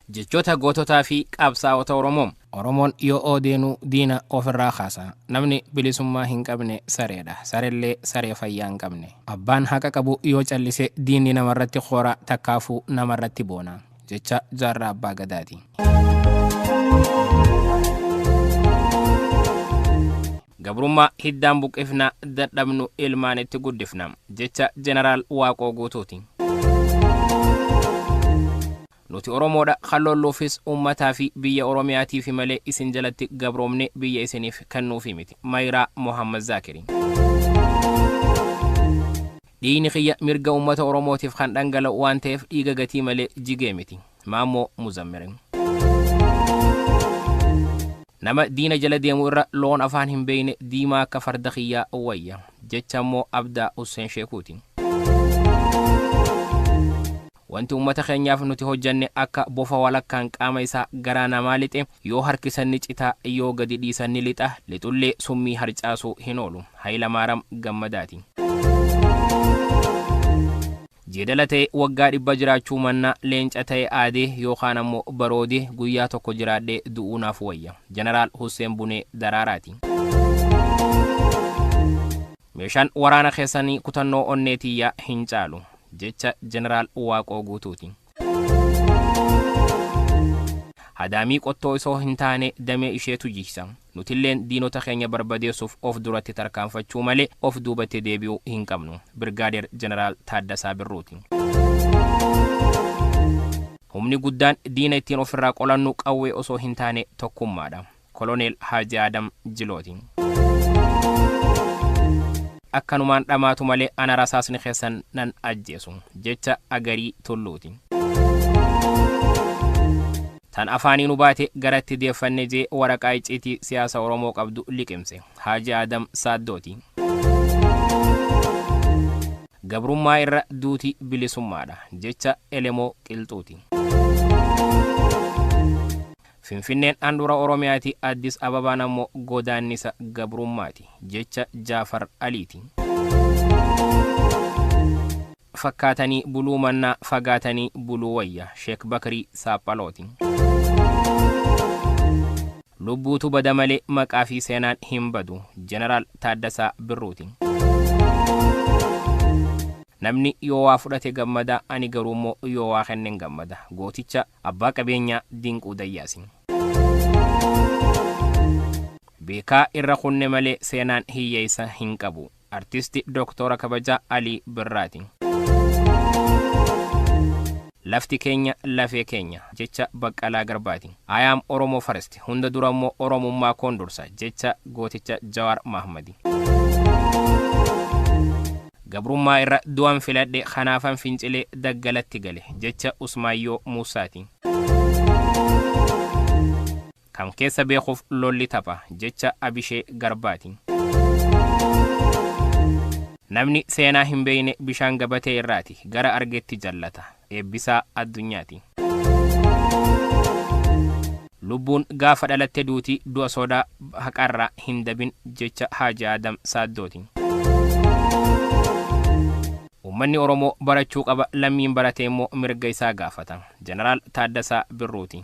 Jechoota goototaa fi qabsaa'ota Oromoo. Oromoon yoo oodeenuu diina ofirraa kaasa. Namni bilisummaa hin qabne sareedha. Sarellee saree fayyaa hin qabne. Abbaan haqa qabu yoo callise diinni namarratti koora takkaafuu namarratti boona. Jecha Jaarraa Abbaa Gadaati. Gabrummaa hiddaan buqqifna dadhabnu ilmaanitti guddifna. Jecha Jeneraal Waaqoo Guutuuti. Nuti Oromoodha kan lolluufis uummataa fi biyya Oromiyaatiifi malee isin jalatti gabroomne biyya isiniif kennuufi miti. Mayiraa Mohammad Zaakiri. Dhiigni kiyya mirga uummata Oromootiif kan dhangala'u waan ta'eef dhiiga gatii malee jigee miti. Maammoo Muzammir. Nama diina jala deemu irra loon afaan hin beekne diimaa akka farda kiyyaa wayya. Jecha immoo Abdaa Husseen Sheekuuti. Wanti uummata keenyaaf nuti hojjanne akka bofa walakkaan qaama isaa garaa namaa lixe yoo harkisan ni cita yoo gadi dhiisan ni lixa lixullee summii harcaasuu hin oolu. Hayilamaaram Gammadaati. Jeedala ta'e waggaa 100 jiraachuu mannaa leenca ta'e aadee yookaan ammoo baroodee guyyaa tokko jiraadhee du'uu naaf wayya. Jeneraal Husseen Bunee Daraaraati. Meeshaan waraana keessanii kutannoo onnee tiyyaa hin caalu. Jecha Jeneraal Waaqoo Guutuuti. Hadaamii qottoo osoo hin taane damee isheetu jigsa. Nutilleen diinota keenya barbadeessuuf of duratti tarkaanfachuu malee of duubatti deebi'uu hin qabnu. Birgaadeer Jeneraal Taaddasaa Birruuti. Humni guddaan diina ittiin ofirraa qolannu qawwee osoo hin taane tokkummaadha. Koloneel Haaji Adam Jilooti. Akkanumaan dhamaatu malee ana rasaasni keessan nan ajjeesu. Jecha Agarii Tulluuti. Tan afaanii nu baate garatti deeffanne jee waraqaa icciitii siyaasa Oromoo qabdu liqimse. Haaji Adam Saaddooti. Gabrummaa irra duuti bilisummaadha. Jecha Elemoo Qilxuuti. Finfinneen handhuura Oromiyaati, Addis Ababaan ammoo godaannisa gabrummaati. Jecha Jaafar Aliiti. Fakkaatanii buluu mannaa fagaatanii buluu wayya. Sheek Bakrii Saaphalooti. Lubbuutu bada malee maqaa fi seenaan hin badu. Jeneraal Taaddasaa Birruuti. Namni yoo waa fudhate gammada, ani garuu immoo yoo waa kennen gammada. Gooticha abbaa qabeenyaa Dinquu Dayyaasi. Beekaa irra kunne malee seenaan hiyyeessa hin qabu. Artisti Doktora Kabajaa Alii Birraati. Lafti keenya lafee keenya. Jecha Baqqalaa Garbaati. I am Oromo first. Hunda dura immoo Oromummaa koon dursa. Jecha gooticha Jawaar Mahmadi. Gabrummaa irra du'an filadhe kanaafan fincilee daggalatti gale. Jecha Usmaayyoo Muusaati. Kan keessa beekuuf lolli tapha. Jecha Abishee Garbaati. Namni seenaa hin beekne bishaan gabatee irraati. Gara argetti jallata. Eebbisaa Addunyaati. Lubbuun gaafa dhalatte duuti du'a sodaa haqarraa hin dabin jecha Haaji Adam Saaddooti. Uummanni Oromoo barachuu qaba lammiin barate immoo mirga isaa gaafata. Jeneraal Taaddasaa Birruuti.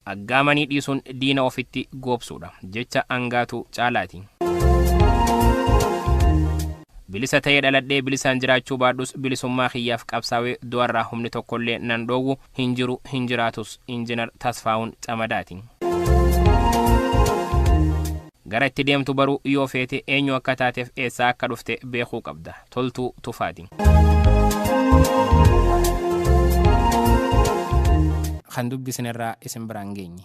Aggaamanii dhiisuun diina ofitti goobsuudha. Jecha Angaatuu Caalaati. Bilisa ta'ee dhaladhee bilisaan jiraachuu baadhus bilisummaa kiyyaaf qabsaawee du'arraa humni tokkollee nan dhoowwu hin jiru hin jiraatus. Injinar Tasfaa'uun Camadaati. Gara itti deemtu baruu yoo feete eenyu akka taateef eessaa akka dhufte beekuu qabda. Toltuu Tufaati. Kan dubbisnerraa isin biraan geenye.